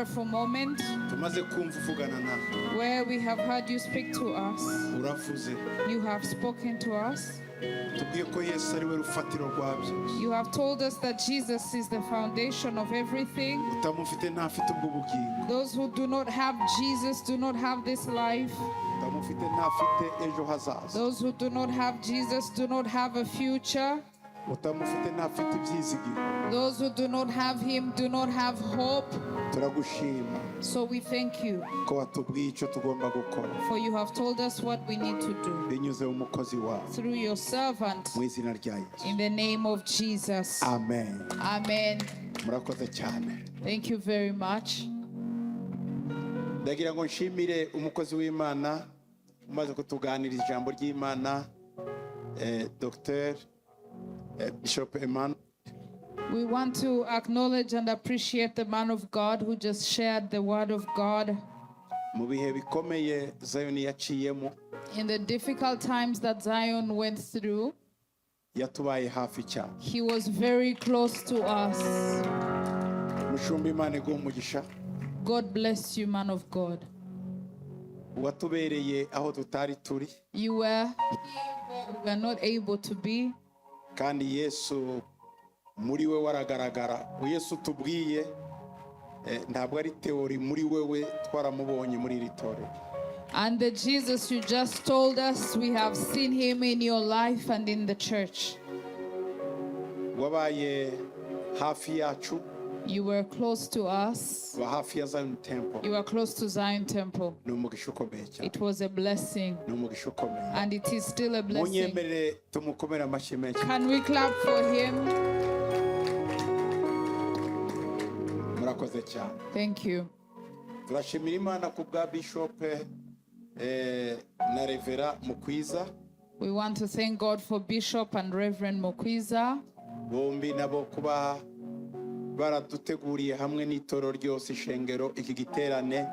wonderful moment where we have heard you speak to us. You have spoken to us. You have told us that Jesus is the foundation of everything. Those who do not have Jesus do not have this life. Those who do not have Jesus do not have a future. Those who do not have him do not have hope. So we thank you for you have told us what we need to do through your servant, in the name of Jesus. Amen. Amen. Thank you very much. Ndagira ngo nshimire umukozi w'Imana umaze kutuganiriza ijambo ry'Imana, Dr. Bishop Emmanuel. We want to acknowledge and appreciate the man of God who just shared the word of God. Mu bihe bikomeye Zion yaciyemo, in the difficult times that Zion went through, yatubaye hafi cyane. He was very close to us. Mushumba Imana igumugisha. God bless you, man of God. Watubereye aho tutari turi. You were not able to be. Kandi Yesu muri we waragaragara. Yesu tubwiye ntabwo ari teori, muri wewe twaramubonye muri iri torero. And the Jesus you just told us, we have seen him in your life and in the church. Wabaye hafi yacu. You were close to us. Wa hafi ya Zion Temple. You were close to Zion Temple. N'umugisha ukomeye cyane. It was a blessing. N'umugisha ukomeye. And it is still a blessing. Munyemerere tumukomere amashyi menshi. Can we clap for him? Murakoze cyane. Thank you. Turashimira Imana ku bwa Bishop na Revera Mukwiza. We want to thank God for Bishop and Reverend Mukwiza. Bombi nabo kuba baraduteguriye hamwe n'itoro ryose ishengero iki giterane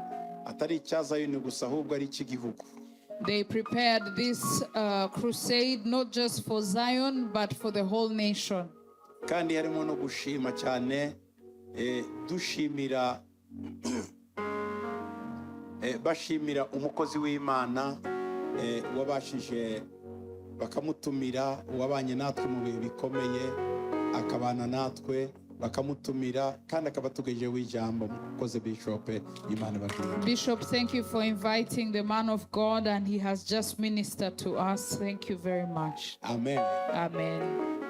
atari icyaza yuni gusa ahubwo ari icy'igihugu. They prepared this crusade not just for Zion but for the whole nation. Kandi harimo no gushima cyane dushimira bashimira umukozi w'Imana wabashije bakamutumira, wabanye natwe mu bihe bikomeye akabana natwe, bakamutumira kandi akabatugejeje w'ijambo mukoze Bishop Imana bagire. Bishop, thank you for inviting the man of God and he has just ministered to us. Thank you very much. Amen. Amen.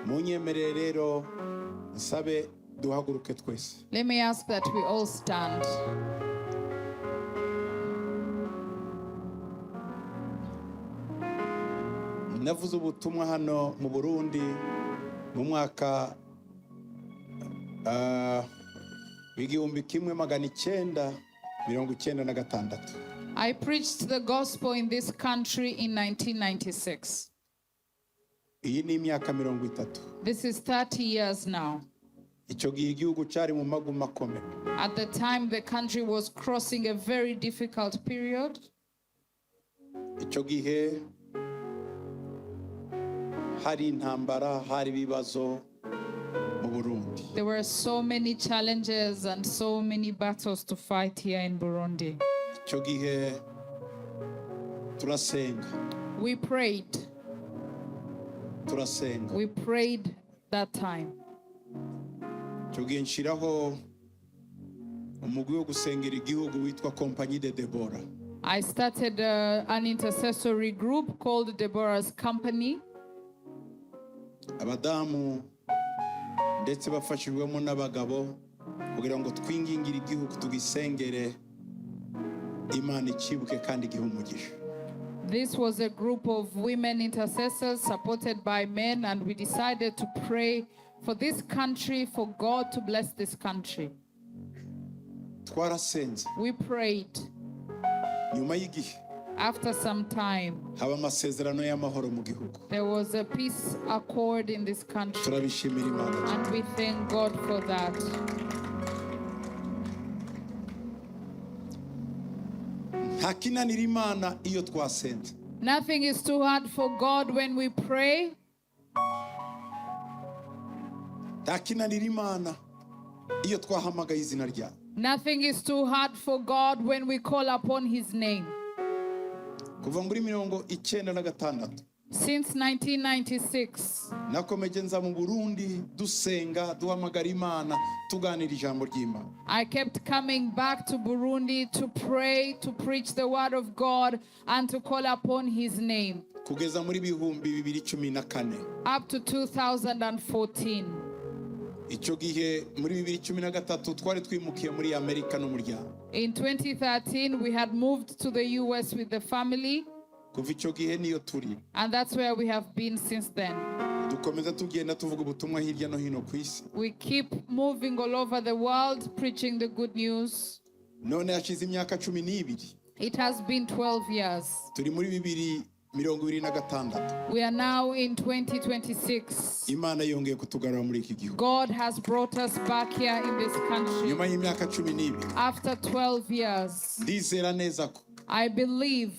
Munyemerere rero nsabe duhaguruke twese. Let me ask that we all stand. Navuze ubutumwa hano mu Burundi mu mwaka w'igihumbi kimwe magana icyenda mirongo icyenda na gatandatu. I preached the gospel in this country in 1996. Iyi ni imyaka 30. This is 30 years now. Icyo gihe igihugu cyari mu maguma akomeye. At the time the country was crossing a very difficult period. Icyo gihe hari intambara, hari bibazo mu Burundi. There were so many challenges and so many battles to fight here in Burundi. Icyo gihe turasenga. We prayed. Turasenga. We prayed that time. Icyo gihe nshiraho umugwi wo gusengera igihugu witwa Compagnie de Deborah. I started an intercessory group called Deborah's Company. Abadamu ndetse bafashijwemo n'abagabo kugira ngo twingingire igihugu tugisengere Imana ikibuke kandi gihumugisha. This was a group of women intercessors supported by men, and we decided to pray for this country, for God to bless this country. Twarasenze. We prayed. Nyuma y'igihe after some time haba amasezerano y'amahoro mu gihugu. There was a peace accord in this country. Turabishimira Imana. And we thank God for that. Hakinanira Imana iyo twasenze. Nothing is too hard for God when we pray. Hakinanira Imana iyo twahamagaye izina ryayo. Nothing is too hard for God when we call upon his name. kuva muri 1996 Since 1996, nakomeje nza mu Burundi dusenga duhamagara Imana tuganira ijambo ry'Imana. I kept coming back to Burundi to pray, to preach the word of God, and to call upon his name. Kugeza muri 2014 Up to 2014. icyo gihe muri 2013 twari twimukiye muri Amerika n'umuryango. In 2013, we had moved to the US with the family, Kuva icyo gihe niyo turi. and that's where we have been since then. Dukomeza tugenda tuvuga ubutumwa hirya no hino ku isi. We keep moving all over the world, preaching the good news. None hashize imyaka 12. It has been 12 years. Turi muri 2026. We are now in 2026. Imana yongeye kutugarura muri iki gihugu. God has brought us back here in this country Nyuma y'imyaka 12. after 12 years. Ndizera neza ko I believe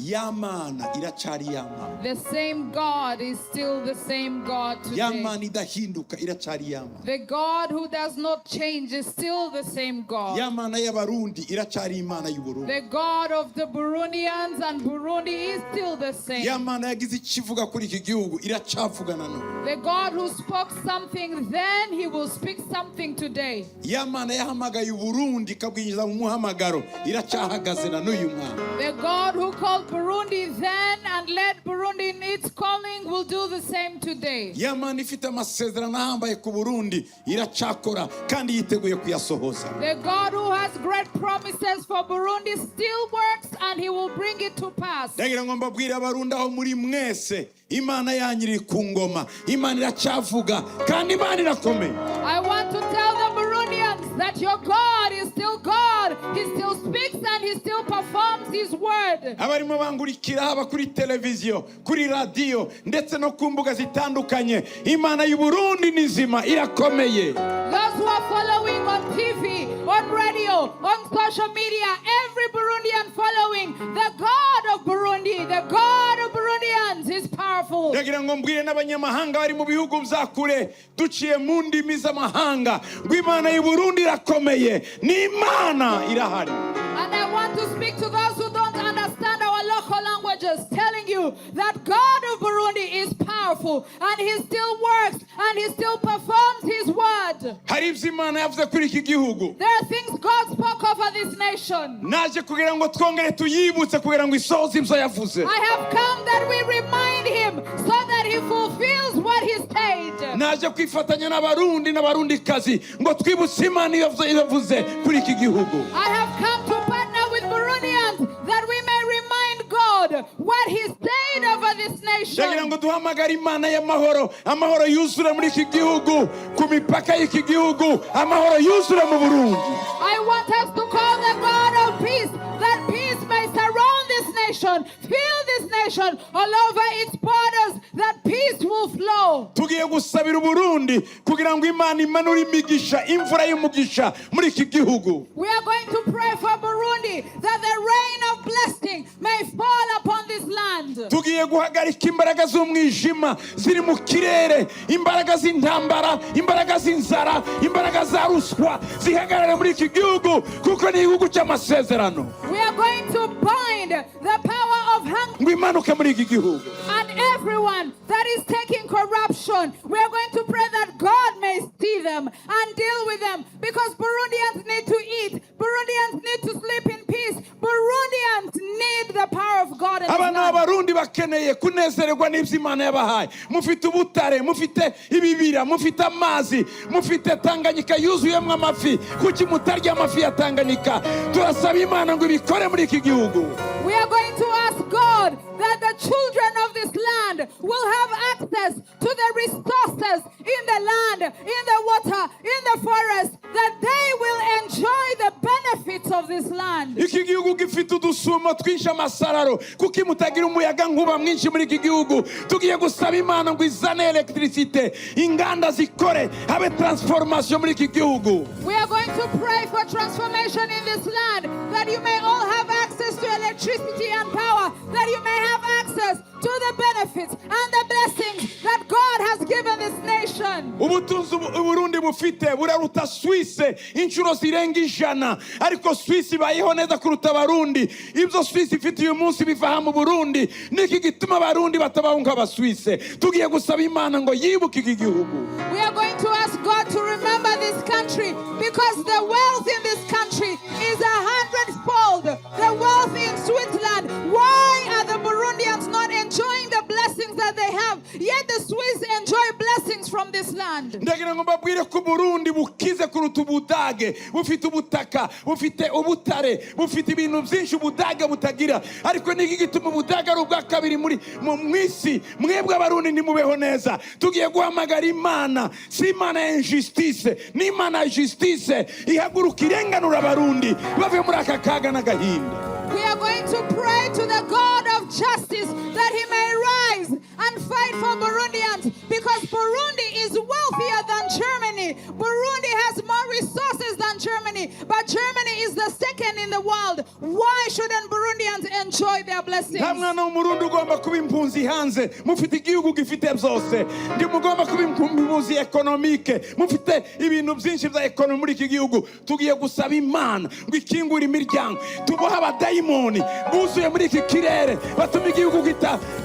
Yamana iracyari Yamana. the same God is still the same God today. Yamana idahinduka iracyari Yamana. The God who does not change is still the same God. Yamana y'Abarundi iracyari Imana y'Uburundi. The God of the Burundians and Burundi is still the same. Yamana yagize ikivuga kuri iki gihugu iracyavugana no. The God who spoke something then, he will speak something today. Yamana yahamagaye Uburundi kabwinjiza mu muhamagaro iracyahagaze na n'uyu mwana. The God who called Burundi then and led Burundi in its calling will do the same today. Yamana ifite amasezerano ahambaye ku Burundi iracyakora kandi yiteguye kuyasohoza. The God who has great promises for Burundi still works and he will bring it to pass. Ndagira ngo mbabwire Abarundi aho muri mwese Imana yanyiri ku ngoma. Imana iracyavuga kandi Imana irakomeye. I want to tell the Burundians that your God is still God. He still speaks and he still performs his word. Abarimo bangurikira haba kuri televiziyo, kuri radio ndetse no ku mbuga zitandukanye. Imana y'u Burundi nizima irakomeye. Those who are following on TV, on radio, on social media, every Burundian following, the God of Burundi, the God of Burundians is powerful. Ndagira ngo mbwire n'abanyamahanga bari mu bihugu bya kure duciye mu ndimi z'amahanga ngo Imana y'u Burundi irakomeye, ni Imana irahari. And I want to speak to those who don't understand our local languages, telling you that God of Burundi is powerful and he still works and he still performs his word. Hari ibyo Imana yavuze kuri iki gihugu. There are things God spoke over this nation. Naje kugira ngo twongere tuyibutse kugira ngo isohoze ibyo yavuze. I have come that we remind him so that he fulfills what he said. Naje kwifatanya n'Abarundi n'Abarundikazi ngo twibutse Imana yavuze kuri iki gihugu. I have come to partner with Burundians that we may remind God what he said over this Ndagira nation. ngo duhamagare Imana y'amahoro, amahoro yuzure muri iki gihugu, ku mipaka y'iki gihugu, amahoro yuzure mu Burundi. I want us to call the God of peace, that peace may surround this nation, fill this nation all over its borders, that peace will flow. Tugiye gusabira Burundi kugira ngo Imana imanure imigisha, imvura y'umugisha muri iki gihugu. We are going to pray for Burundi that the rain of blessing may fall upon this land. Tugiye guhagarika imbaraga z'umwijima ziri mu kirere, imbaraga z'intambara, imbaraga z'inzara, imbaraga za ruswa zihagarare muri iki gihugu kuko ni igihugu cy'amasezerano. We are going to bind the power of hunger Ngo imanuke muri iki gihugu. and everyone that is taking corruption. We are going to pray that God may see them and deal with them, because Burundians need to eat. Burundians need to sleep in peace. Burundians need the power of God in this Abana land. b'Abarundi bakeneye kunezererwa n'ibyo Imana yabahaye. Mufite ubutare, mufite ibibira, mufite amazi, mufite Tanganyika yuzuyemo amafi. Kuki mutarya amafi ya Tanganyika? Turasaba Imana ngo ibikore muri iki gihugu. We are going to ask God that the children of this land will have access to the resources in the land, in the water, in the forest, that they will enjoy the benefits of this land. Iki gihugu gifite udusumo twinshi amasararo kuki mutagira umuyaga nkuba mwinshi muri iki gihugu. Tugiye gusaba Imana ngo izane electricité, inganda zikore, habe transformation muri iki gihugu. We are going to pray for transformation in this land, that you may all have access to electricity and power, that you may have access to the benefits and the blessings that God has given this nation. nation. ubutunzi Burundi bufite buraruta Swisse inshuro zirenga 100, ariko Swisse ibayeho neza kuruta Abarundi. Ibyo Swisse ifite uyu munsi biva mu Burundi, niki gituma Abarundi batabaho nk'Abaswisse. Tugiye gusaba Imana ngo yibuke iki gihugu. We are going to ask God to remember this country, because the wealth in this country is 100-fold the wealth in Switzerland. Why are the Burundians not enjoying the blessings that they have, yet the Swiss enjoy blessings from this land? Ndagira ngo mbabwire ko Burundi bukize kuruta Ubudage. Bufite ubutaka, bufite ubutare, bufite ibintu byinshi Ubudage butagira. Ariko niki gituma Ubudage ari ubwa kabiri muri mwisi? Mwebwe Abarundi ntimubeho neza. Tugiye guhamagara Imana, si Imana ya injustice, ni Imana ya justice. Ihaguruka irenganura Abarundi bave muri aka kaga n'agahinda. We are going to pray to the God of justice that he may rise and fight for Burundians, because Burundi is wealthier than Germany. Burundi has more resources than Germany, but Germany is the second in the world. Why shouldn't Burundians enjoy their blessings? Nta mwana w'Umurundi ugomba kuba impunzi hanze. Mufite igihugu gifite byose. Ndi mugomba kuba impunzi economique. Mufite ibintu byinshi bya economy muri iki gihugu. Tugiye gusaba Imana ngo ikingure imiryango. Tuboha abadayimoni buzuye muri iki kirere, batuma igihugu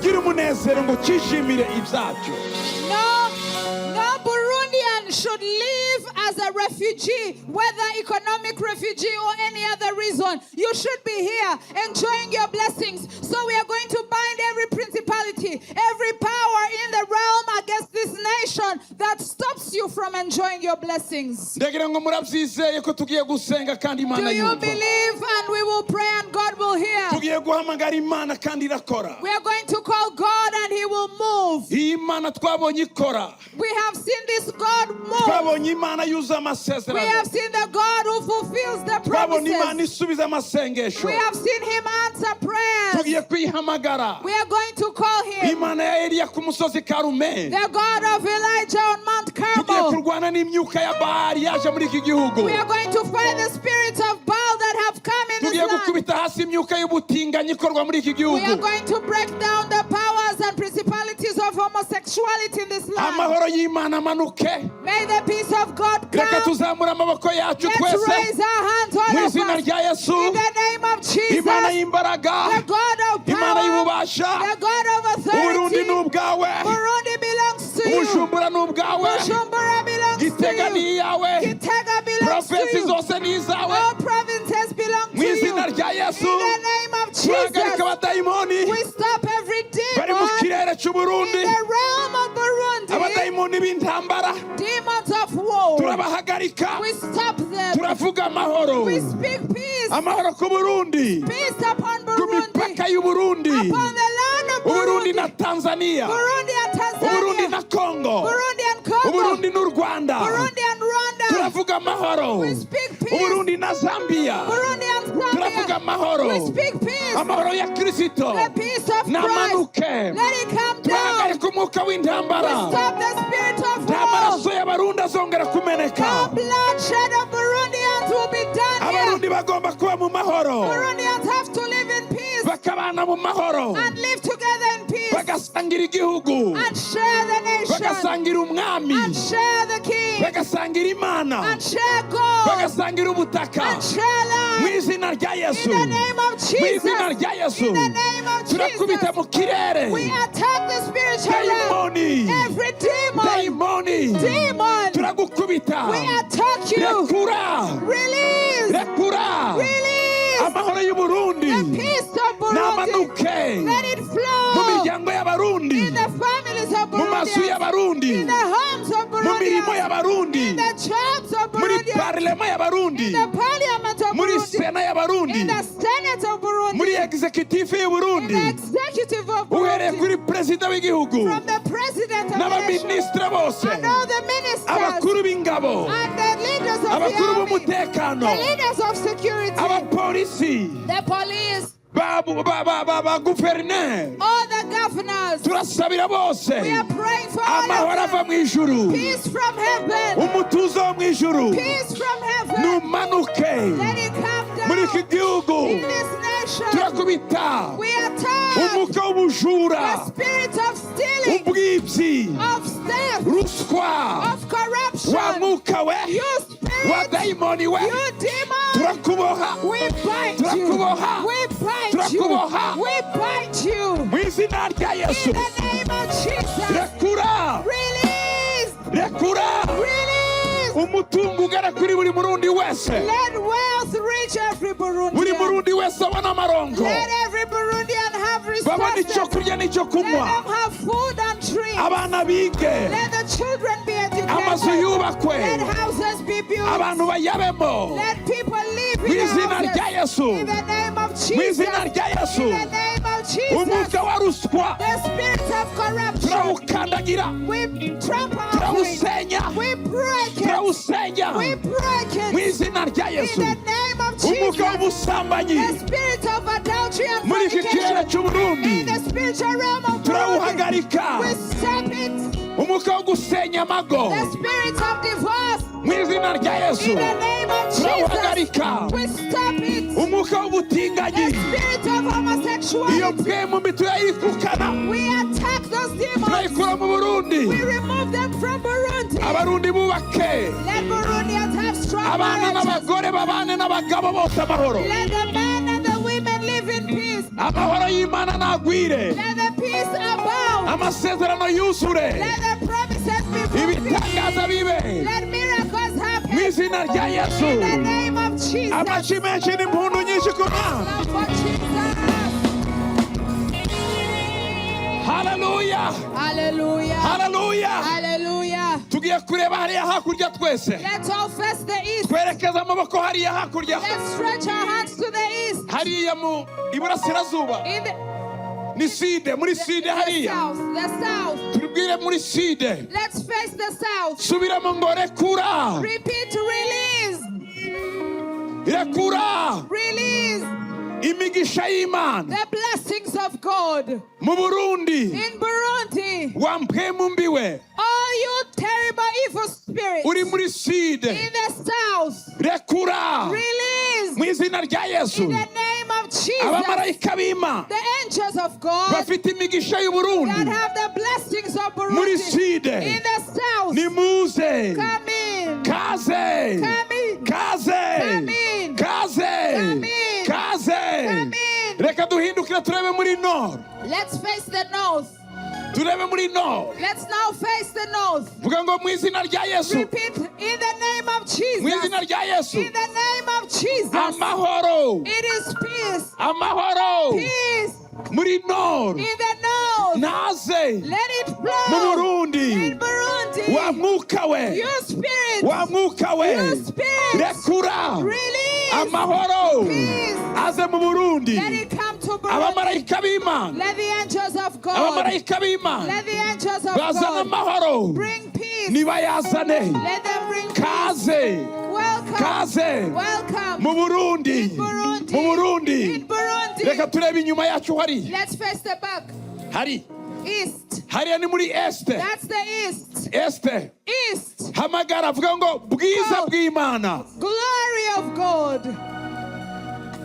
gira umunezero ngo cyishimire ibyacyo. No Burundian should live as a refugee, whether economic refugee or any other reason. You should be here enjoying your blessings. So we are going to bind every principality, every power in the realm against this nation that stops you from enjoying your blessings. Ndagira ngo murabyizeye ko tugiye gusenga kandi Imana Do you yumva. believe? And we will pray and God will hear. Tugiye guhamagara Imana kandi irakora. We are going to call God and he will move. Iyi Imana twabonye ikora. We have seen this God move. Twabonye Imana yuza We amasezerano. have seen the God who fulfills the Twabonye Imana promises. isubiza amasengesho. We have seen him answer prayers. Tugiye kwihamagara We are going to call him Imana ya Eliya ku musozi Karume. the God of Elijah on Mount Tugiye Carmel. kurwana n'imyuka ya Bahari yaje muri iki gihugu. We are going to fight the spirits of Baal that have come in Tugiye this land. gukubita hasi imyuka y'ubutinganyi ikorwa muri iki We are gihugu. going to break down the powers and principalities of homosexuality in this land. Amahoro y'Imana amanuke. May the peace of God Reka come. tuzamura amaboko yacu Let's twese raise our hands, all mu of izina us, rya Yesu. in the name of Jesus, Imana the y'imbaraga, God of Imana power, y'ububasha. the God of Uburundi authority. ni ubwawe, Burundi belongs to you. Bujumbura ni ubwawe, Bujumbura belongs Gitega to ni you. iyawe, Gitega belongs to provinsi you. zose ni izawe. All provinces belong to Mu you. izina In rya Yesu the name of turahagarika Jesus, abadayimoni we stop every bari mu demon kirere in cy'Uburundi, the realm of Burundi. abadayimoni b'intambara Demons of war, turabahagarika, we stop them. turavuga amahoro, We speak peace. amahoro ku Burundi, Peace upon ku Burundi. mipaka y'Uburundi, Upon the land of Uburundi Burundi. na Tanzania, Burundi and Uburundi na Tanzania. Congo, Burundi and Congo. Uburundi n'u Rwanda, Burundi and Rwanda. turavuga amahoro, We speak peace. Uburundi na Zambia, Burundi and turavuga Zambia. amahoro, We speak peace. amahoro ya Kristo The peace of Christ. n'amanuke. Let it come down. Turahagarika umwuka We w'intambara, stop the spirit of nta war. maraso y'Abarundi azongera kumeneka. The bloodshed of Burundians will be done here. Abarundi bagomba kuba mu mahoro, Burundians have to live in peace bakabana mu mahoro, and live together in peace bagasangira igihugu, and share the nation bagasangira umwami, and share the king bagasangira Imana, and share God bagasangira ubutaka. and share Mu land. izina rya Yesu, In the name of mu Jesus. izina rya Yesu, In the name of turakubita Jesus. mu kirere We attack the spiritual realm. dayimoni, Every demon. Demon. turagukubita. We attack you. Rekura, Release. rekura Release. amahoro y'Uburundi The peace of Burundi. n'amanuke Let it mu flow miryango y'Abarundi, in the families of mu mazu Burundi. y'Abarundi, In the homes of mu Burundi. mirimo y'Abarundi, In the jobs of muri Burundi. parlema y'Abarundi, In the parliament of muri Burundi. sena y'Abarundi, In the senate of Burundi. muri executive In y'Uburundi, the executive of uhereye Burundi. kuri perezida w'igihugu From the president of the nation. n'abaminisitiri bose, And all the ministers. abakuru b'ingabo, And the leaders of the abakuru army. b'umutekano, The leaders of security. abapolisi, The police. ba guverineri, All the governors. turasabira bose We are praying for all amahoro of ava them. mu ijuru, Peace from heaven. umutuzo wo mu ijuru Peace from heaven. numanuke Let it come muri iki down gihugu. in this nation. Turakubita We attack umwuka w'ubujura, the spirit of stealing, ubwibyi, of theft, ruswa, ruswa of corruption, wa mwuka we you wa spirit, dayimoni we you demon, turakuboha we bind you. Turakuboha. We bind you. Turakuboha. We bind you. mu izina rya yesu In the name of Jesus. rekura Release. rekura Release. umutungo ugera kuri buri murundi wese Let wealth reach every buri Burundian. murundi wese abona amarongo Let every Burundian have babona icyo resources. kurya n'icyo Let kunywa them have food and drink. abana bige Let the children be amazu educated. yubakwe Let houses be built. abantu bayabemo Let people live mu in izina houses. rya yesu In the name of mu Jesus. izina rya yesu In the name of Jesus. umwuka wa ruswa The spirit of corruption. turawukandagira We trample over it. turawusenya We break it. turawusenya We break mu it. izina rya In yesu the name of umwuka Jesus. w'ubusambanyi The spirit of adultery and muri iki kirere fornication. cy'uburundi In the spiritual realm of Burundi. turawuhagarika We stop it. umwuka wo gusenya amago The spirit of divorce. mu izina rya yesu In the name of Jesus. turawuhagarika We stop it. umwuka The w'ubutinganyi spirit of iyo homosexuality. mpwemu mbi turayikukana We attack those demons. turayikura mu burundi We remove them from Burundi. abarundi bubake Let Burundians have strong abana marriages. n'abagore babane n'abagabo bose amahoro Let the men and the women live in peace. amahoro y'imana nagwire Let the peace abound. amasezerano yuzure Let the promises be fulfilled. ibitangaza bibe Let miracles mu happen. izina rya yesu In the name of Jesus. amaci menshi n'impundu nyinshi ku mana Love for Jesus. haleluya Hallelujah. haleluya Hallelujah. tugiye kureba hariya hakurya twese Let's all face the east. twerekeza amaboko hariya hakurya Let's stretch our hands to the east. hariya mu iburasirazuba In the, ni side muri side the hariya south. The south. tubwire muri side Let's face the south. subiramo ngo rekura Repeat, release. rekura Release imigisha y'imana the blessings of God. mu burundi In Burundi, wa mpwemu mbiwe all you terrible evil spirits uri muri side in the south, rekura mu release izina rya yesu in the name of Jesus. abamarayika b'imana The angels of God bafite imigisha that y'uburundi have the blessings of muri Burundi side in the south. nimuze Come in. kaze Come in. kaze Come in. kaze Come in. kaze Come in. reka duhindukire turebe muri nord Let's face the north. turebe muri nord Let's now face the north. vuga ngo mu izina rya yesu Repeat in the name of mu Jesus. izina rya yesu In the name of Jesus. amahoro It is peace. amahoro Peace muri nord in the north. naze Let it mu flow burundi in Burundi. wa mwuka we You spirit, wa mwuka we you spirit, rekura release amahoro peace. aze mu burundi Let it come to Burundi. abamarayika b'imana Let the angels of God, abamarayika b'imana let the angels of bazana God amahoro bring peace. nibayazane Let them bring peace. kaze Welcome. kaze Welcome. mu burundi In Burundi. mu burundi In Burundi. reka turebe inyuma yacu hari Let's face the back. hari East. hariya ni muri este That's the east. este East. hamagara avuga ngo bwiza bw'imana Glory of God.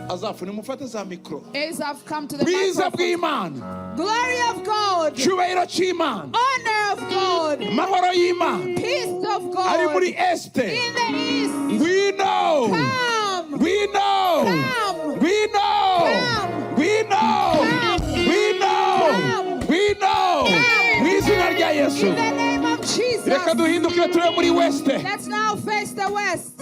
azafu nimufate za mikoro As I've come to the bwiza microphone. bw'imana Glory of God. cyubahiro cy'imana Honor of God. mahoro y'imana Peace of ari God. muri este In the east. we know Come. we know Come. we know Come. we know Come. we know Come. we know Come. mu izina rya yesu In the name of Jesus. reka duhindukire turebe muri weste Let's now face the west.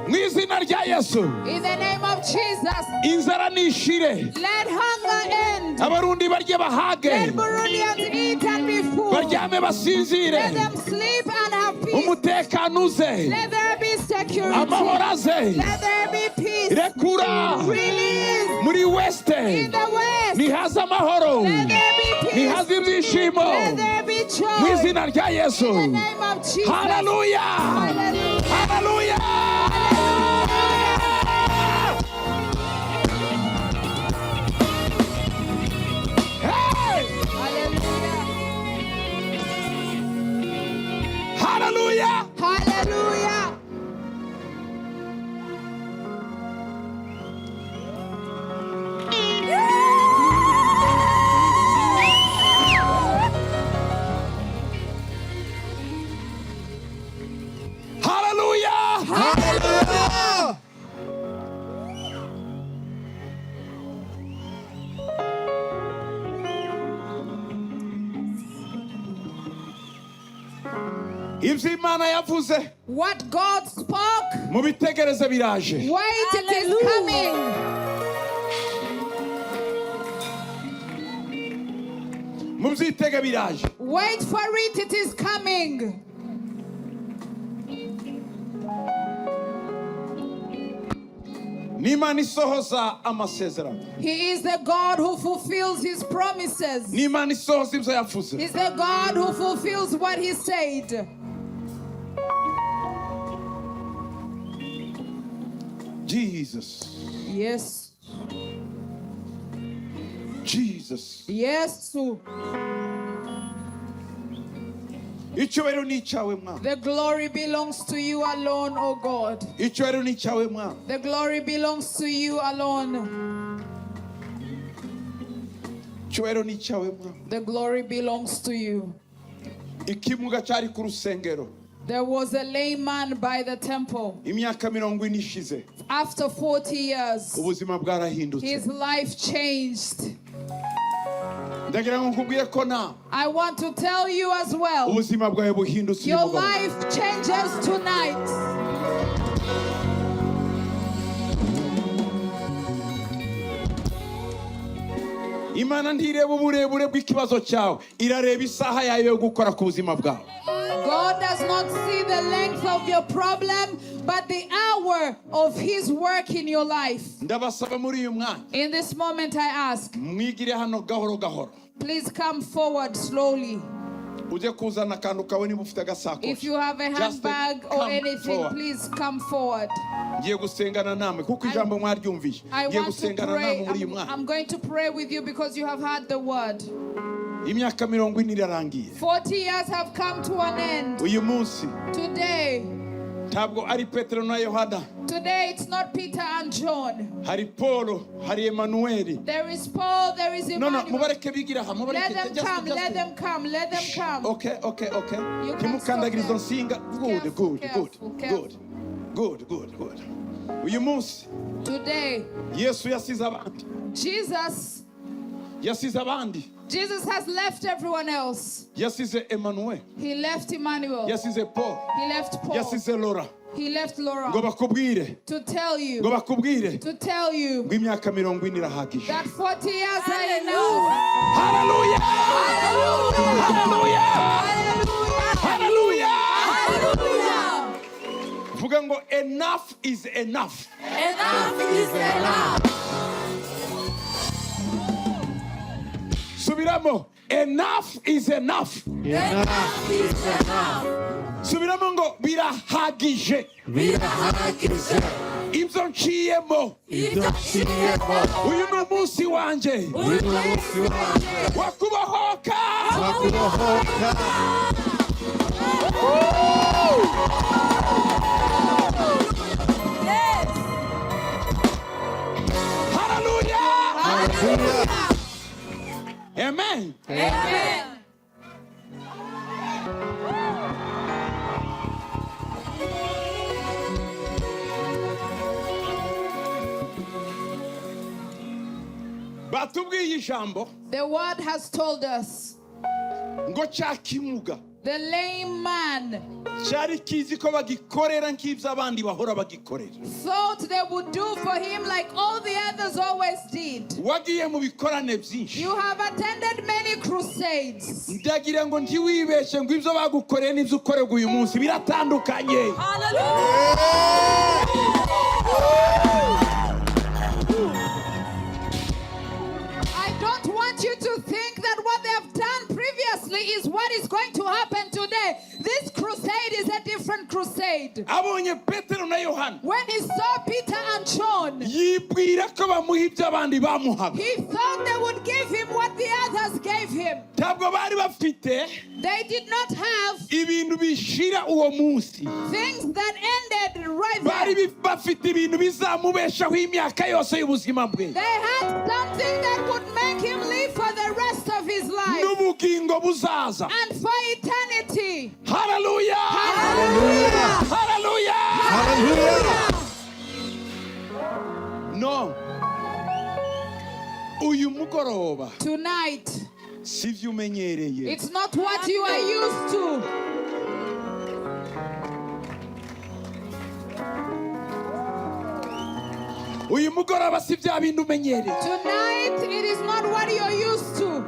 mu izina rya yesu In the name of Jesus. inzara nishire Let hunger end. abarundi barye bahage Let Burundians eat and be full. baryame basinzire Let them sleep and have peace. umutekano uze Let there be security. amahoro aze Let there be peace. rekura Release muri weste in the west. nihaze amahoro Let there be peace. nihaze ibyishimo Let there be mu joy. izina rya yesu In the name of Jesus. haleluya Hallelujah. haleluya Hey! Hallelujah. haleluya Hallelujah. ibyo Imana yavuze What God spoke, mubitegereze biraje. wait, it is coming. Mubyitege biraje. Wait for it, it is coming. Ni Imana isohoza amasezerano. He is the God who fulfills his promises. Ni Imana isohoza ibyo yavuze. He's the God who fulfills what he said. Jesus. Yes. Jesus. Yes. Icyubahiro ni icyawe mwana. The glory belongs to you alone, O God. Icyubahiro ni icyawe mwana. The glory belongs to you alone. Icyubahiro ni icyawe mwana. The glory belongs to you. Ikimuga cyari ku rusengero. There was a lame man by the temple. Imyaka 40 ishize. After 40 years, Ubuzima bwarahindutse. his life changed. Ndagira ngo nkubwire ko na I want to tell you as well, ubuzima bwawe buhindutse your uyu mugabo. life changes tonight. Imana ntireba uburebure bw'ikibazo cyawe, irareba isaha yayo yo gukora ku buzima bwawe. God does not see the length of your problem, but the hour of his work in your life. Ndabasaba muri uyu mwanya In this moment, I ask, mwigire hano gahoro gahoro. please come forward slowly. Uje kuzana akantu kawe niba ufite If agasakoshi. you have a Just handbag or come anything, forward. please come forward. Ngiye gusengana namwe kuko ijambo mwaryumvise. I Ngiye want to gusengana pray. namwe muri uyu mwanya. I'm going to pray with you because you have heard the word. Imyaka 40 irarangiye. 40 years have come to an end. Uyu munsi Today, ntabwo ari Petero na Yohana. today it's not Peter and John. Hari Paulo, hari Emanueli. There is Paul, there is No, Emmanuel. mubareke bigira aha, mubareke. Let them come, let them come, let them come. Okay. You can Ntimukandagire izo stop nsinga. Careful, careful. Good. Uyu munsi Today, Yesu yasize abandi. Yasize abandi. Jesus has left everyone else. Yasize Emmanuel. He left Emmanuel. Yasize Paul. He left Paul. Yasize Laura. He left Laura. Ngo bakubwire. To tell Ngo you bakubwire. ngo Imyaka 40 irahagije. that 40 years are enough. Hallelujah! Hallelujah! Hallelujah! Hallelujah! Vuga ngo enough is enough. Enough is enough. Subiramo. Enough is enough. Enough is enough. Subiramo ngo birahagije. birahagije Ibyo nciyemo. Uyu ni umunsi wanjye. uyu ni umunsi wanjye Wakubohoka. wakubohoka Hallelujah. Hallelujah. Amen. Amen. Batubwiye ijambo The word has told us ngo cya kimuga the lame man cyari kizi ko bagikorera nk'ibyo abandi bahora bagikorera. thought they would do for him like all the others always did. Wagiye mu bikorane byinshi. You have attended many crusades. Ndagira ngo ntiwibeshe ngo ibyo bagukoreye n'ibyo ukorerwa uyu munsi biratandukanye. I don't want you to think that what they have done previously is what is going to happen today. This crusade is a different crusade. Abonye Petero na Yohana When he saw Peter and John, yibwira ko bamuha ibyo abandi bamuhaga. he thought they would give him what the others gave him. Ntabwo bari bafite They did not have ibintu bishira uwo munsi. things that ended right Bari there. bafite ibintu bizamubeshaho imyaka yose y'ubuzima bwe. They had something that would make him live for the rest of his life N'ubugingo buzaza. and for eternity. Hallelujah! Hallelujah! Hallelujah! Hallelujah. No. Uyu mugoroba Tonight, sivyo umenyereye. it's not what you are used to. uyu mugoroba si bya bindi umenyereye. Tonight, it is not what you're used to.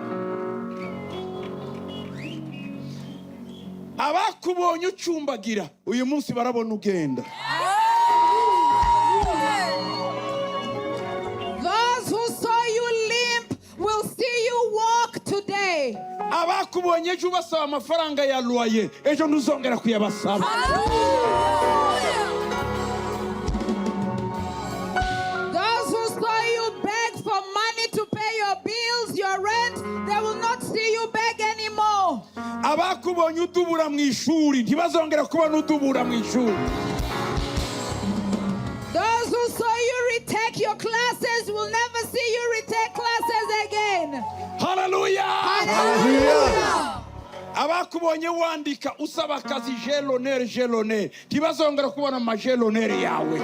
Abakubonye ucumbagira uyu munsi barabona ugenda. Those who saw you limp will see you walk today. Abakubonye ejo basaba amafaranga ya loyer ejo ntuzongera kuyabasaba. Those who saw you beg for money to pay your bills, your rent, they will not see you beg anymore. Abakubonye udubura mu ishuri ntibazongera kubona udubura mu ishuri. Those who saw you retake your classes will never see you retake classes again. Hallelujah! Hallelujah. Abakubonye wandika usaba akazi jelonere ntibazongera kubona amajelonere yawe.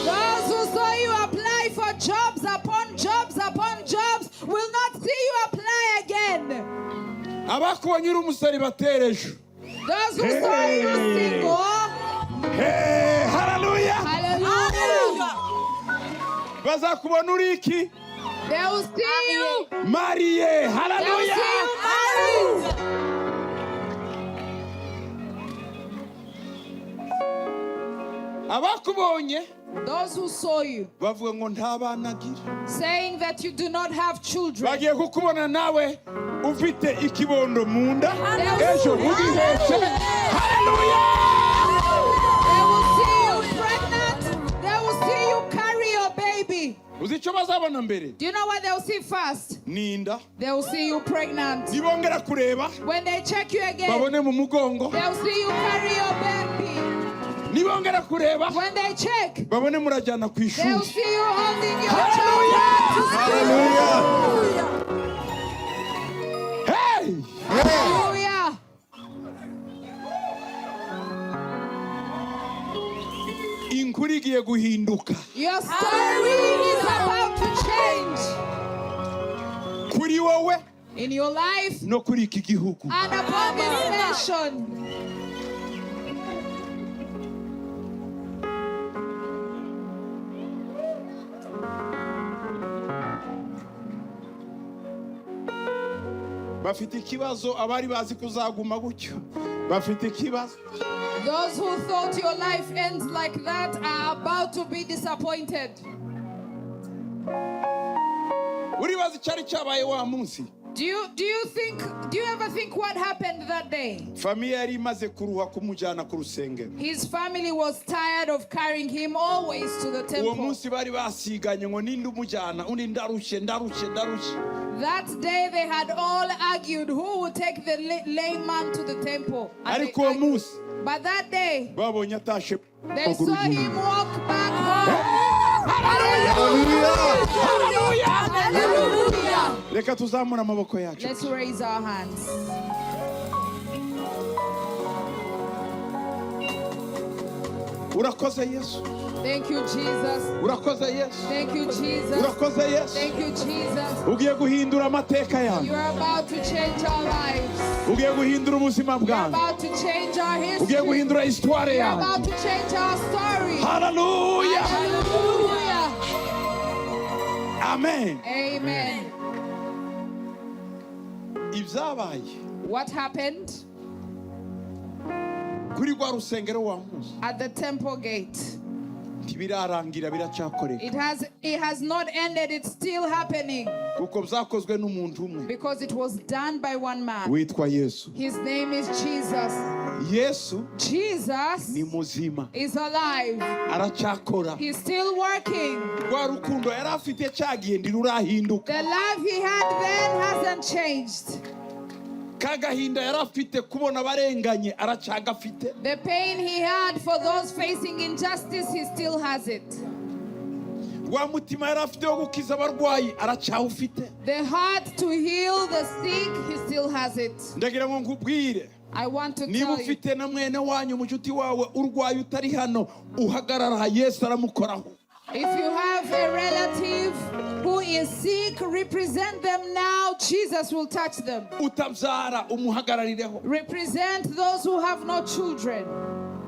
Those who saw you apply for jobs upon jobs upon jobs will not see you apply again. Abakubonye uri umuseribateri ejo. Those who saw you single, Hey, hallelujah! hallelujah, Bazakubona uri iki? they will see you. Mariye, They will hallelujah! see you married. Abakubonye Those who saw you bavuga ngo nta bana agira. saying that you do not have children, Bagiye kukubona nawe ufite ikibondo mu nda Hallelujah. ejo ugihetse. Hallelujah! they will see you pregnant. They will see you carry your baby. Uzi icyo bazabona mbere? Do you know what they will see first? Ninda. They will see you pregnant. Nibongera kureba When they check you again, babone mu mugongo. they will see you carry your baby. Nibongera kureba When they check, babone murajyana ku they will ishuri. see you holding your Hallelujah! child. Hey! Hallelujah. Inkuru igiye guhinduka. Your story is about to change Kuri wowe in your life no kuri iki gihugu. and upon this nation. Bafite ikibazo abari bazi kuzaguma gutyo. Bafite ikibazo. Those who thought your life ends like that are about to be disappointed. Uribaza icyari cyabaye wa munsi. Do you ever think what happened that day? Famiye yari imaze kuruha kumujyana ku rusengero. His family was tired of carrying him always to the Uwo temple. munsi bari basiganye ngo ninde umujyana undi ndarushye. That day they had all argued who would take the layman to the temple. And they Ariko uwo argued. munsi But that day, babonye atashe. they saw him walk back home. Hallelujah. Hallelujah. Reka tuzamura amaboko yacu. Let's raise our hands. Urakoze Yesu. Thank you, Jesus. Urakoze Yesu. Thank you, Jesus. Urakoze Yesu. Thank you, Jesus. Ugiye guhindura amateka You yanyu. are about to change our lives. Ugiye guhindura ubuzima You are bwanyu. about to change our Ugiye history. guhindura histoire You are about yanyu. to change our story. Hallelujah. Hallelujah. Amen. Amen. Ibyabaye What happened kuri rwa rusengero wa munsi at the temple gate? ntibirarangira biracyakoreka It has not ended. It's still happening kuko byakozwe n'umuntu umwe because it was done by one man. witwa Yesu. His name is Jesus. Yesu Jesus ni muzima is alive. aracyakora. He's still working. Rwa rukundo yari afite cyagiye ntirurahinduka. The life he had then hasn't changed. Kagahinda yari afite kubona abarenganye aracyagafite. The pain he had for those facing injustice, he still has it. Rwa mutima yari afite wo gukiza abarwayi aracyawufite. The heart to heal the sick, he still has it. Ndagira ngo nkubwire I want to niba tell you, ufite na mwene wanyu mucuti wawe urwaye utari hano uhagarara Yesu aramukoraho. if you have a relative who is sick, represent them now. Jesus will touch them. Utabyara umuhagararireho. Represent those who have no children.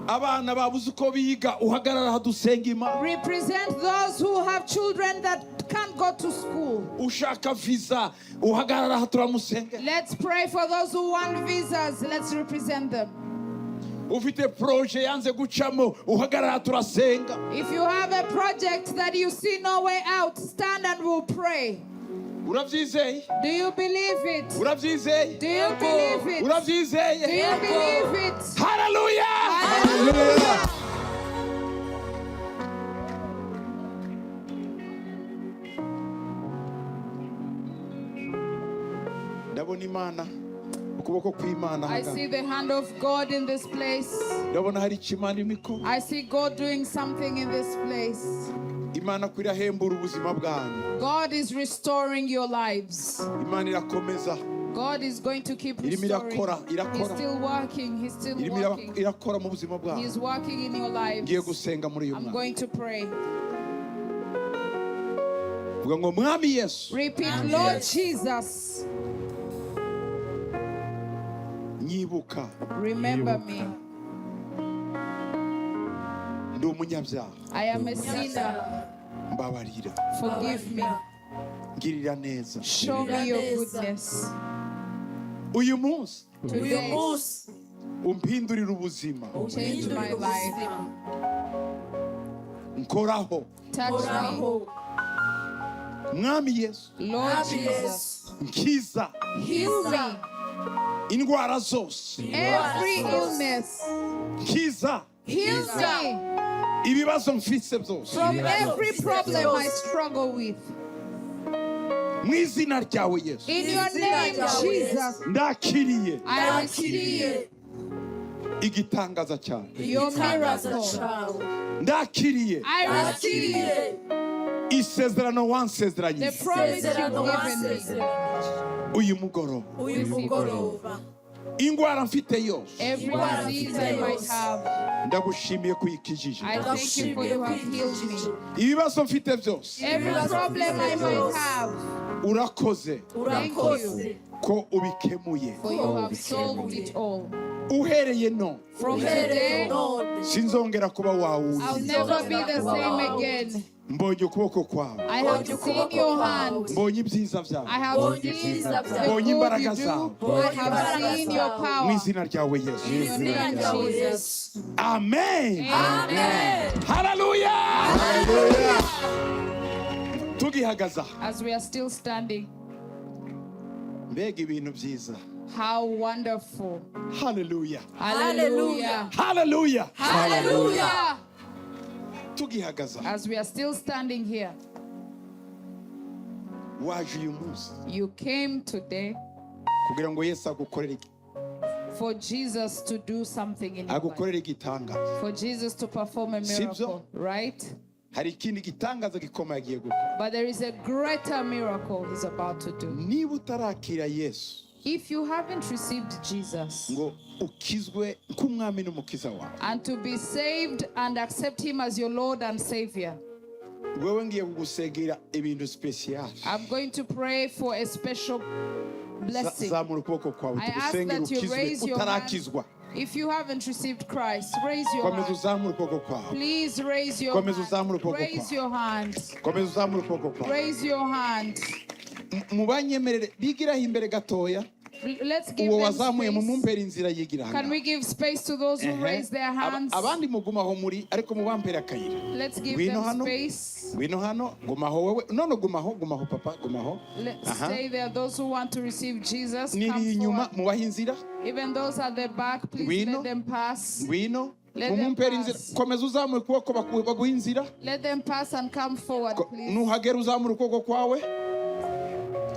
abana babuze uko biga uhagarara aha dusenga Imana. Represent those who have children that can't go to school. Ushaka visa uhagarara aha turamusengera. Let's pray for those who want visas. Let's represent them. Ufite proje yanze gucamo uhagarara aha turasenga. If you have a project that you see no way out, stand and we'll pray. Urabyizeye? Do you believe it? Urabyizeye? Do you believe it? Do Urabyizeye? you believe it? Hallelujah! Hallelujah! Ndabona Imana, ukuboko kw'Imana I hagati. see the hand of God in this place. Ndabona hari ikimana imiko. I see God doing something in this place. Imana kwirahembura ubuzima bwanyu. God is restoring your lives. Imana irakomeza. God is going to keep Irimo restoring. irakora. He's still working. He's still Irimo working. irakora mu buzima bwanyu. He's working in your lives. Ngiye gusenga muri uyu I'm mwaka. going to pray. Vuga ngo Mwami Yesu, Repeat, Lord Jesus, nyibuka remember me. ndi umunyabyaha. I am a sinner. Mbabarira. Forgive me. Ngirira neza. Show me your goodness. Uyu munsi Today, umpindurira ubuzima. change my life. Nkoraho. Touch me. Mwami Yesu, Lord Jesus, nkiza heal me. indwara zose. Every illness, Nkiza heal me ibibazo mfise byose. from every problem I struggle with. Mu izina ryawe Yesu, In your name, Jesus, ndakiriye I receive igitangaza cyane. your miracle. Ndakiriye I receive isezerano the wansezeranyije. promise you've given me. Uyu mugoroba indwara mfite yose Every disease I might have, ndagushimiye kuyikijije. I thank you for you have healed me. Ibibazo mfite byose Every problem I might have, urakoze thank you ko ubikemuye. for you have solved it all. Uhereye no From today, sinzongera kuba wawe. I'll never be the same again. Mbonye ukuboko kwawe, I have seen your hand. mbonye ibyiza byawe. I have seen the good you do. I have seen your Mu power. izina ryawe Yesu. In your name, Jesus. Amen. Amen. Hallelujah. Tugihagaza. As we are still standing, Mbega ibintu byiza. how wonderful. Hallelujah. Hallelujah. Hallelujah. Hallelujah. Tugihagaza. As we are still standing here, Waje uyu munsi you came today kugira ngo Yesu agukorere for Jesus to do something in your life. agukorere igitangaza. For Jesus to perform a miracle, right? Hari ikindi gitangaza gikomeye agiye gukora. But there is a greater miracle he's about to do. Niba utarakira Yesu If you haven't received Jesus ngo ukizwe nk'umwami n'umukiza wawe, and to be saved and accept him as your Lord and Savior, wewe ngiye kugusengera ibintu special. I'm going to pray for a special blessing. Zamura ukuboko kwawe I ask tugusengere that you ukizwe raise your hand. utarakizwa. If you haven't received Christ, raise your Komeza hand. uzamura ukuboko kwawe. Please raise your Komeza uzamura hand. ukuboko Raise kwawe. your hand. Komeza uzamura ukuboko kwawe. Raise your hand. Mubanyemerere bigiraho imbere gatoya. Let's give Uwo them wazamuye mu space. mumpera inzira yigira Can hano. we give space to those who raise their hands? Abandi mugumaho muri ariko mubampera akayira. Let's give Ngwino them hano. space. Ngwino hano, gumaho wewe. None gumaho papa, gumaho. Let's Aha. stay there. Those who want to receive Jesus, Niri come inyuma forward. mubaha inzira. Even those at the back, please Ngwino. let them pass. Ngwino. Let Mu them mumpera inzira. pass. Komeza uzamura ukuboko baguha inzira. Let them pass and come forward, please. Nuhagera uzamura ukuboko kwawe.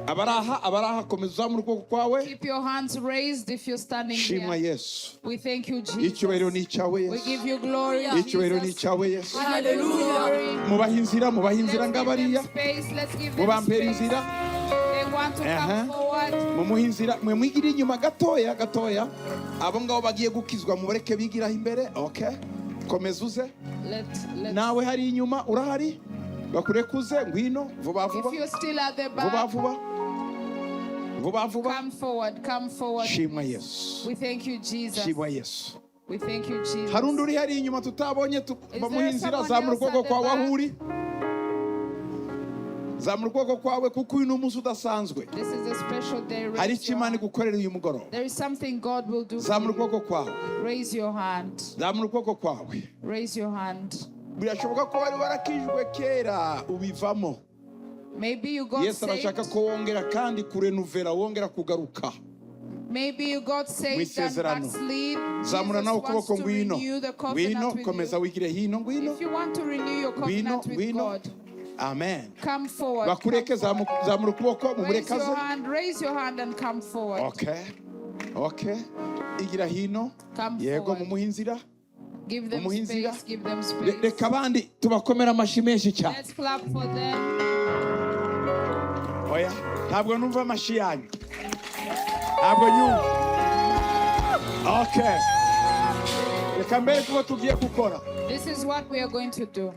Abaraha komeza uzamura ukuboko kwawe. Keep your hands raised if you're standing Shimwa here. Yesu. We thank you, Icyubahiro Jesus. ni icyawe We Yesu. give you glory, Icyubahiro ni Jesus. icyawe Yesu. We give you glory. Mubaha inzira Let's give them ngabariya. space. Let's give them Mubampera space. inzira. They want to come forward. Mumuha inzira. Mwe mwigira inyuma gatoya. Abo ngabo bagiye gukizwa mubareke bigiraho imbere. Okay. Komeza uze. Let's Nawe hari inyuma urahari. Bakurekuze ngwino vuba If vuba. you're still at the Vuba back, vuba. Vuba vuba. come forward, come forward. Shimwa Yesu. We thank you, Jesus. Shimwa Yesu. We thank you, Jesus. hari undi uri hari inyuma tutabonye bamuha inzira. someone Zamura else at ukuboko the kwawe back? aho uri. Zamura ukuboko kwawe kuko uyu ni umunsi udasanzwe. This is a special day. Hari Raise icyo your Imana hand. igukorera uyu mugoroba. There is something God will do for Zamura you. ukuboko kwawe. Raise your hand. Zamura ukuboko kwawe. Raise your hand. Birashoboka ko wari warakijwe kera ubivamo. Maybe you got Yesu arashaka saved. ko wongera kandi kurenuvera, wongera kugaruka. Maybe you got saved and Mwisezerano. backslid. Zamura Jesus nawe wants ukuboko to ngwino. renew the Ngwino, covenant with komeza you. wigire hino, ngwino. If you want to renew your covenant with Ngwino. God, Amen. come forward. Bakureke, Come forward. zamura ukuboko Raise your mumurekaze. hand. Raise your hand and come forward. Okay. Okay. Igira hino. Come Yego forward. mumuha inzira. Give them Umuhinzira. space. Give them space. Reka abandi tubakomera amashyi menshi cyane. Let's clap for them. Oya, ntabwo numva amashyi yanyu. Ntabwo nyumva. Okay. Reka mbere kuba tugiye gukora. This is what we are going to do.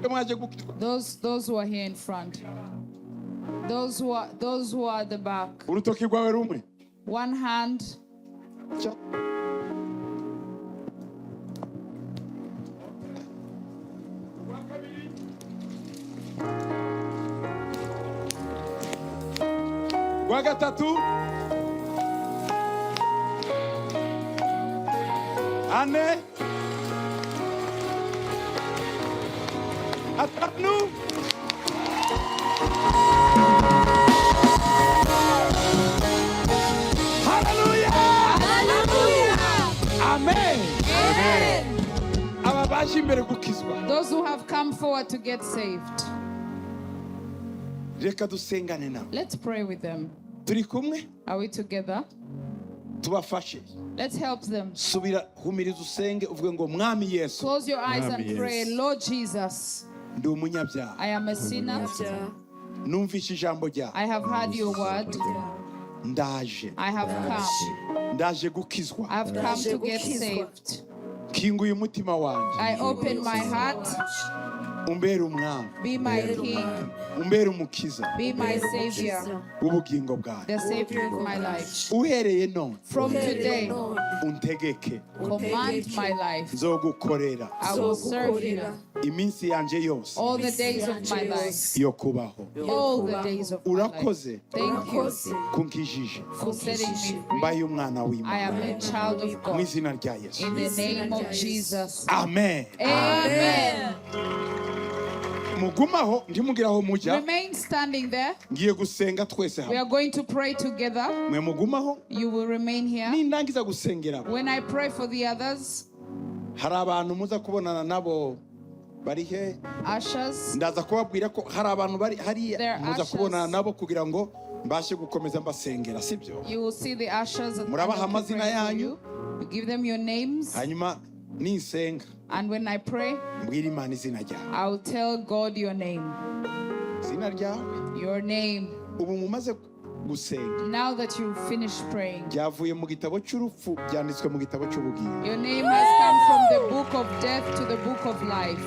Mwaje gukizwa. Those who are here in front. Those who are at the back. Urutoki rwawe rumwe. One hand. Rwa gatatu. Ane. Atanu. Hallelujah. Amen. Amen. Aba baje imbere gukizwa. Those who have come forward to get saved. Reka dusengane nabo. Let's pray with them. Turi kumwe? Are we together? Tubafashe. Let's help them. Subira humiriza usenge uvuge ngo mwami Yesu Close your eyes Amen. and pray. Lord Jesus, ndi umunyabyaha. I am a sinner. Numvishe ijambo ryawe. I have heard your word. Ndaje. I have come. Ndaje gukizwa. I have come to get saved. Kinguye umutima wanjye. I open my heart. Umbere umwami. Be my king. Umbere umukiza Be my savior. w'ubugingo bwawe. The savior of my life. Uhereye none From today, untegeke. command my life. Nzogukorera I will serve you iminsi yanjye yose all the days of my life. yo kubaho. All the days of my life. Urakoze Thank you kunkijije. for setting me free. Mbaye umwana I w'Imana. am a child of Mu God. izina rya Yesu. In the name of Jesus. Amen. Amen. Mugumaho ntimugira aho mujya. Remain standing there. Ngiye gusenga twese We hamwe. are going to pray together. Mwe mugumaho. You will remain here. Nindangiza gusengera. When I pray for the others, Hari abantu muza kubonana nabo bari he. ushers, Ndaza kubabwira ko hari abantu bari hariya There are muza ushers. kubonana nabo kugira ngo mbashe gukomeza mbasengera, sibyo? you will see the ushers and Murabaha and they'll amazina pray for yanyu. you. You give them your names. Hanyuma ninsenga And when I pray, mbwira Imana izina ryawe. I will tell God your name. Izina ryawe. Your name. Ubu mumaze gusenga. Now that you've finished praying, Byavuye mu gitabo cy'urupfu byanditswe mu gitabo cy'ubugingo. your name has come from the book of death to the book of life.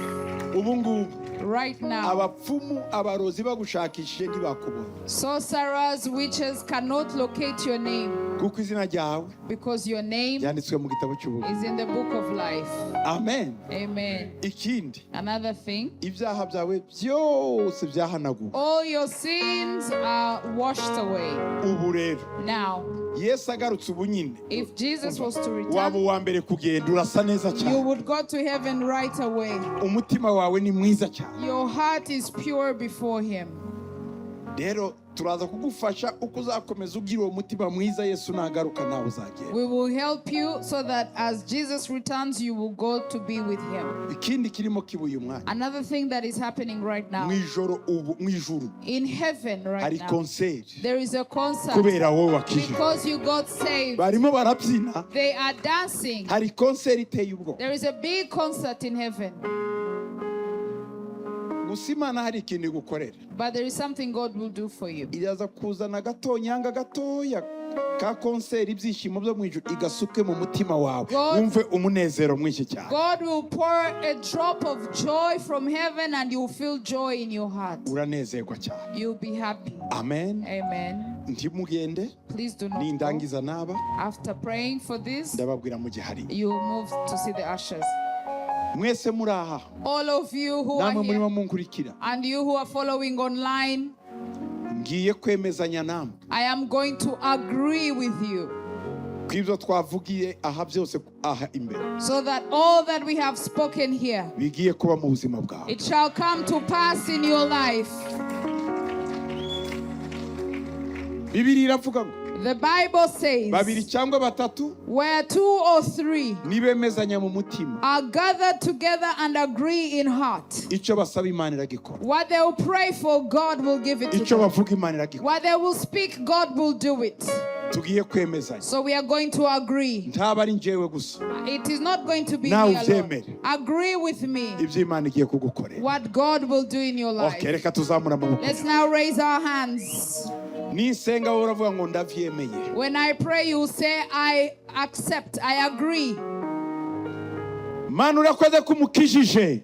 Ubu ngubu Right now, abapfumu abarozi bagushakishije ntibakubona. sorcerers, witches cannot locate your name Kuko izina ryawe because your name byanditswe mu gitabo cy'ubugingo. is in the book of life. Amen. Amen. Ikindi, Another thing, ibyaha byawe byose byahanaguwe. all your sins are washed away. Ubu rero Now, Yesu agarutse ubu nyine if Jesus was to waba return, uwa mbere kugenda urasa neza you cyane. would go to heaven right away. Umutima wawe ni mwiza cyane. Your heart is pure before Him. Rero turaza kugufasha uko uzakomeza ugira uwo mutima mwiza Yesu nagaruka nawe uzagenda. We will help you so that as Jesus returns, you will go to be with Him. Ikindi kirimo kibuye umwanya. Another thing that is happening right now, Mu ijuru in heaven right hari now, konseri there is a concert. kubera wowe wakijije. Because you got saved, Barimo barabyina. they are dancing. Hari konseri iteye ubwoba. There is a big concert in heaven. Gusa Imana hari ikintu igukorera. But there is something God will do for you. Iraza kuzana gatonyanga gatoya ka konseri ibyishimo byo mu ijuru igasuke mu mutima wawe. God- Wumve umunezero mwinshi cyane. God will pour a drop of joy from heaven and you will feel joy in your heart. Uranezerwa cyane. You'll be happy. Amen. Amen. ntimugende Please do not go. nindangiza naba After praying for this, ndababwira mu gihari you move to see the ushers. mwese muri aha All of you who are namwe murimo here munkurikira and you who are following online, ngiye kwemezanya namwe I am going to agree with you kw'ibyo twavugiye aha byose aha imbere so that all that we have spoken here, bigiye kuba mu buzima bwawe. it shall come to pass in your life. Bibiri iravuga ngo The Bible says, babiri cyangwa batatu where 2 or 3 nibemezanya mu mutima are gathered together and agree in heart, icyo basaba Imana iragikora, what they will pray for, God will give it to icyo them. bavuga Imana iragikora. What they will speak, God will do it. Tugiye kwemezanya, So we are going to agree. ntaba ari njyewe gusa, It is not going to be Now me alone. ubyemere. Agree with me ibyo Imana igiye kugukorera. what God will do in your life. Okay, reka tuzamura amaboko. Let's now raise our hands. Nisenga wowe uravuga ngo ndavyemeye. When I pray, you say, I accept, I agree. Mana urakoze kumukijije.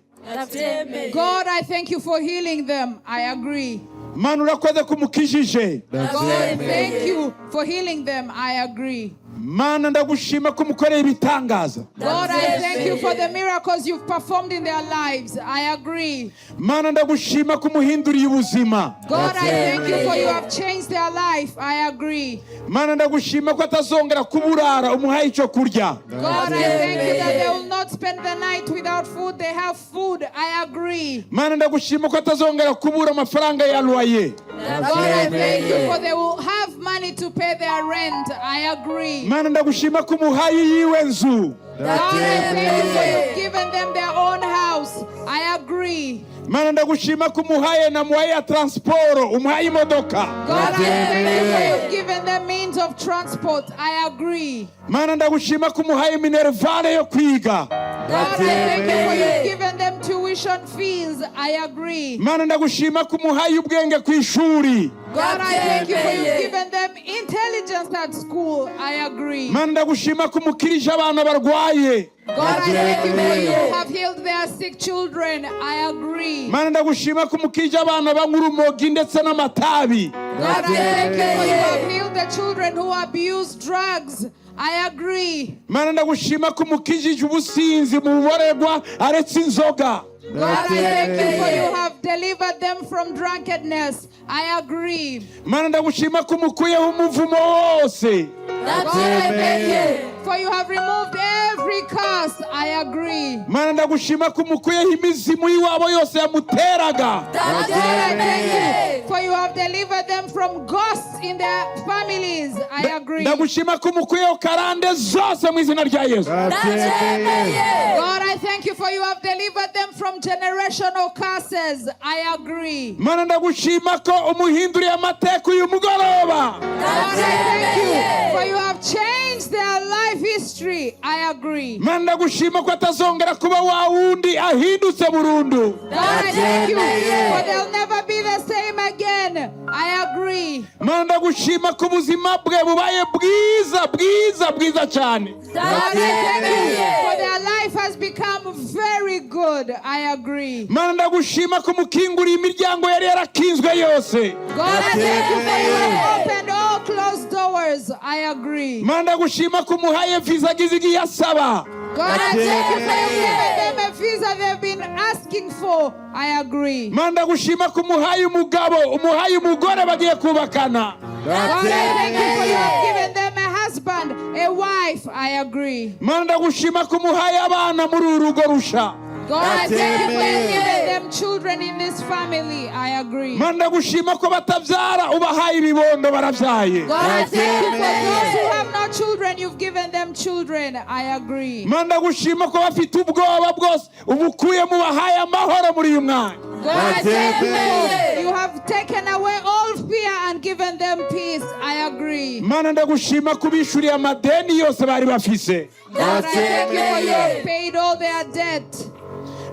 God, I thank you for healing them. I agree. Mana urakoze kumukijije. God, thank you for healing them. I agree. Mana ndagushima kumukorera ibitangaza. God, I thank you for the miracles you've performed in their lives. I agree. Mana ndagushima kumuhinduriye ubuzima. God, I thank you for you have changed their life. I agree. Mana ndagushima ko atazongera kuburara umuhaye icyo kurya. God, I thank you that they will not spend the night without food. They have food. I agree. Mana ndagushima ko atazongera kubura amafaranga ya loyer. God, I thank you for they will have money to pay their rent. I agree. Mana ndagushima ko umuhaye yiwe nzu. God, I thank you for you've given them their own house. I agree. Mana ndagushima ko umuhaye na muhaye ya transport, umuhaye imodoka. God, I thank you for you've given them means of transport. I agree. Mana ndagushima ko umuhaye minervale yo kwiga. God, I thank you for you've given them tuition fees. I agree. Mana ndagushima ko umuhaye ubwenge ku ishuri. God, I thank you for you've given them intelligence at school. I agree. Mana ndagushima ko umukirije abana barwaye. God, I thank you for you have healed their sick children. I agree. Mana ndagushima ko umukirije abana banywa urumogi ndetse n'amatabi. God, I thank you for you have healed the children who abuse drugs. I agree. Mana ndagushima ko umukijije ubusinzi mu buborerwa aretse inzoga. God, I thank you for you have delivered them from drunkenness. I agree. Mana ndagushima ko umukuyeho umuvumo wose. God, I thank you for you have removed every curse. I agree. Mana ndagushima ko umukuyeho imizimu y'iwabo yose yamuteraga. God, I thank you for you have delivered them from ghosts in their families. I agree. Ndagushima ko umukuyeho karande zose mu izina rya Yesu. God, I thank you for you have delivered them from generational curses. I agree. Mana ndagushima ko umuhinduriye amateka uyu mugoroba. God, I thank you for you have changed their life history. I agree. Mana ndagushima ko atazongera kuba wa wundi ahindutse burundu. God, I thank you for they'll never be the same again. I agree. Mana ndagushima ko ubuzima bwe bubaye bwiza cyane. God, I thank you for their life has become very good. I agree. Mana ndagushima ko mukinguriye imiryango yari yarakinzwe yose. God, I thank you for you have opened all closed doors. I agree. Mana ndagushima ko umuhaye visa gizigiye asaba. God, I thank you for you giving them a visa they've been asking for. I agree. Mana ndagushima ko umuhaye umugabo, umuhaye umugore bagiye kubakana. God, I thank you for you have given them a husband, a wife. I agree. Mana ndagushima ko umuhaye abana muri uru rugo rusha. God, I thank you for you giving them children in this family. I agree. Mana ndagushima ko batabyara ubahaye ibibondo barabyaye. God, I thank you for those who have no children, you've given them children. I agree. Mana ndagushima ko bafite ubwoba bwose ubukuye mu bahaye amahoro muri uyu mwanya. God, I thank you. You have taken away all fear and given them peace. I agree. Mana ndagushima ko bishuriye amadeni yose bari bafise. God, I thank you for you have paid all their debt.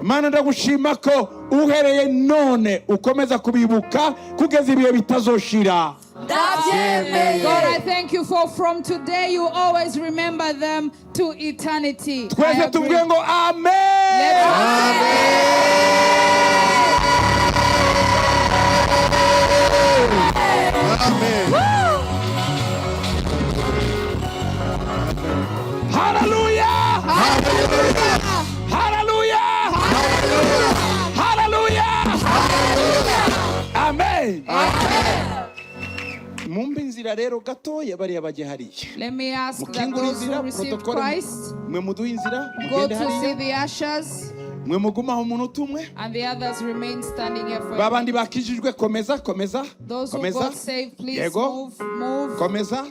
Mana ndagushima ko uhereye none ukomeza kubibuka kugeza ibihe bitazoshira. God, I thank you for from today you always remember them to eternity. I Twese agree. tuvuge ngo amen. Amen. Woo! inzira rero gatoya bariya bajye hariya. Let me ask that Mukingura those who inzira, received protokole Christ mwe muduhe inzira go mugende to see hariya. the ushers, Mwe mugumaho umunota umwe. and the others remain standing here for Babandi bakijijwe komeza komeza. those who Komeza. got saved. Please Yego. move, Komeza.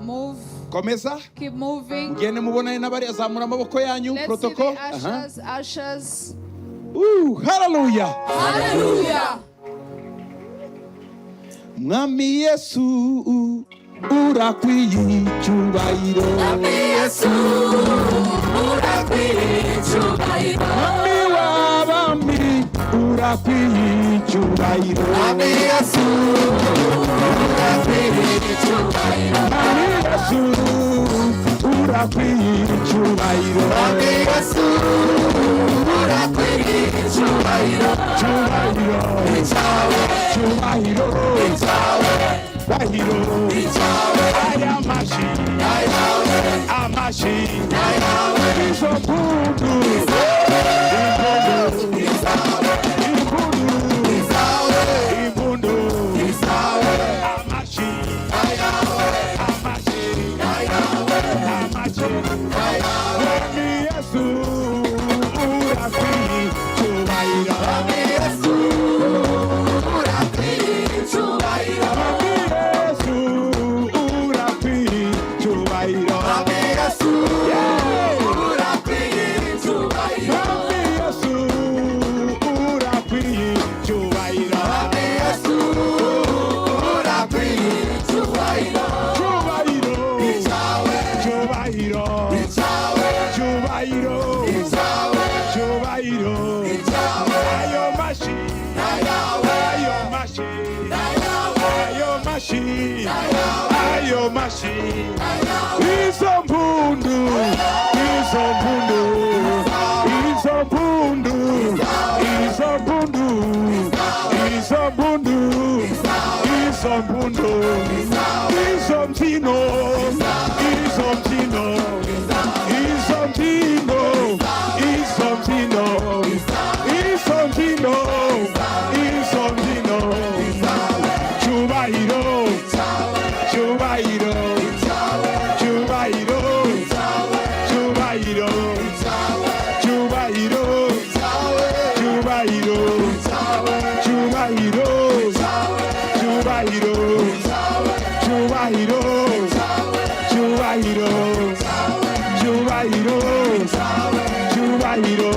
move, Komeza. keep moving. Mugende mubonane n'abari azamura amaboko yanyu. Let's see Protocol. the ushers. Hallelujah. Hallelujah. Mwami Yesu urakwiye icyubahiro. Mwami Yesu urakwiye icyubahiro. Mwami w'abami urakwiye icyubahiro. Mwami Yesu urakwiye icyubahiro. Mwami Yesu urakwiye icyubahiro. Mwami Yesu urakwiye icyubahiro. Icyubahiro Icyawe, icyubahiro icyawe, icyubahiro icyawe, aya mashi ayawe, amashi ayawe, izo mpundu impundu icyawe, amashi ayawe, amashi ayawe, amashi ayawe. Mwami Yesu urakwiye icyubahiro. Mwami Yesu urakwiye icyubahiro. Mwami Yesu urakwiye icyubahiro. Mwami Yesu Yeah. urakwiye icyubahiro. Mwami Yesu urakwiye icyubahiro. Mwami Yesu urakwiye icyubahiro. Icyubahiro Icyawe, icyubahiro icyawe, icyubahiro icyawe, icyubahiro icyawe, ayo mashi ayawe, ayo mashi ayawe, ayo mashi ayawe, ayo mashi ayawe. izo mpundu izo mpundu izo mpundu izo mpundu izo mpundu izo mpundu izo mbyino izo mbyino izo mbyino izo mbyino izo mbyino izo mbyino cyubahiro cyubahiro cyubahiro cyubahiro cyubahiro cyubahiro cyubahiro cyubahiro cyubahiro cyubahiro cyubahiro cyubahiro